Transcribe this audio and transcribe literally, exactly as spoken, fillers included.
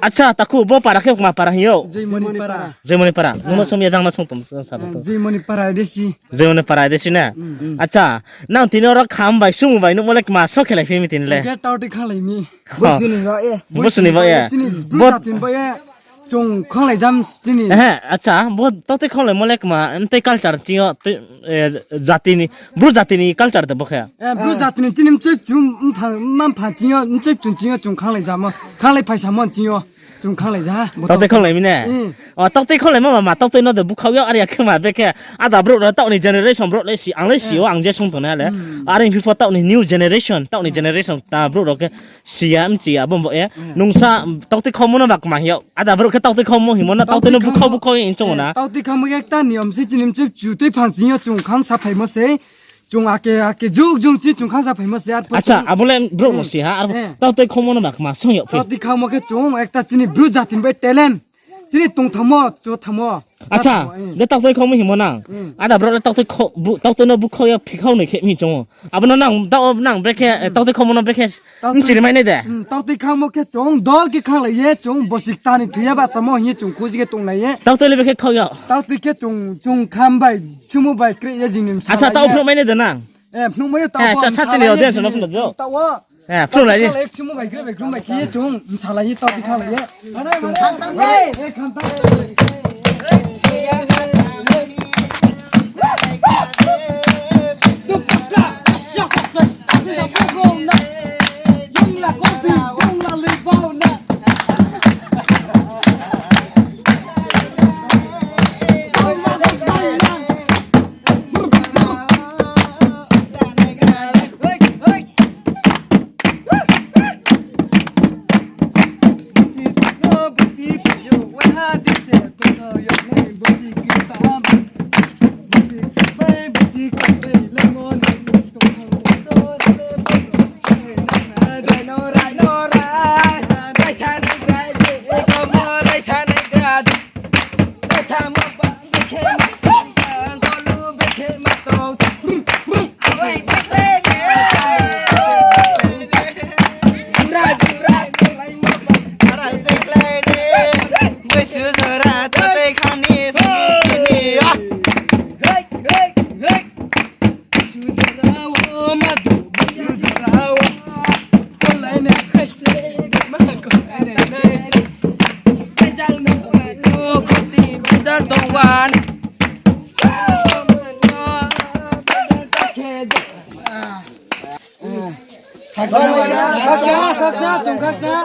Acha, takhu, bo para khe kma para hing yo? Joymoni para. Joymoni para. Nung no song ya jang no song tom sa to. Joymoni para desi. Joymoni para desi na? Acha, nang tini oro kham bai, sung bai, nung mo le kma so khelai phi mi tini le? Khe tautui khanglai mi. Bo suni ba ye. Bo suni ba ye. Chini bru jati ni ba ye. Chung khanglai jam chini. Ehe, acha, bo tautui khanglai mo le kma, mtei culture ching yo, tei, eh, jati ni, bru jati ni culture de bo khe. Eh, bru jati ni chini mchoi chum, mphang, mampha ching yo, mchoi chum ching yo, chung khanglai jamo, khanglai phaisamo ching yo, chung khanglai ja, bo tautui khanglai mi ne? Hmm. O, tautui khanglai ma, ma, ma, tautui no de bukhau yo, are ya khe ma, be khe, ada brouh no taoh ni generation brouh le si, ang le si o, ang je song tongnai le. Hmm. Are phi pho taoh ni new generation, taoh ni generation, ta brouh rao khe, Siya, mchiya, bo bo ye. Nungsa, tautui khaumo no ba kma hing yo. Ada brouh khe tautui khaumo hingmo na, tautui no bukhau bukhau hing chong na. Tautui khaumo khe ekta niyom se chini mchu chu tui phang ching yo chung khang sa phaimo se. Chung ake, ake juk jung chi chung khang sa phaimo se. Acha, abo le brouh no si ha, abo tautui khaumo no ba kma song yo phi. Tautui khaumo khe chung ekta chini bru jati ni bai talent. Chini tongthamo, chothamo. Acha, je tautui khaumo hingmo nang. Ada brouh le tautui khau, bu-, tautui no bukhau ya phikhau noi khe mi chong o. Abo no nang, da-, nang brekhe, eh, tautui khaumo no brekhe, mchiri mai nai de. Hmm, tautui khaumo khe chung dol khe khanglai ye, chung bosi kta ni thoi ya bahchamo hing ye chung khuji khe tonglai ye. Tautui le brekhe khau ya. Tautui khe chung, chung kham bai, chumu bai kre ye jing ni msa. Acha, lai ye. Taoh phnuh mai nai de nang. Eh, phnuh mai ye taoh. Eh, cha, cha, chini audience no phnuh do. Taoh wo. Eh, phnuh lai ye. Taoh khanglai ye, chumu bai kre bai khrum bai khe ye chung msa lai ye, tautui khanglai ye. Khakcha, khakcha, chung khakcha.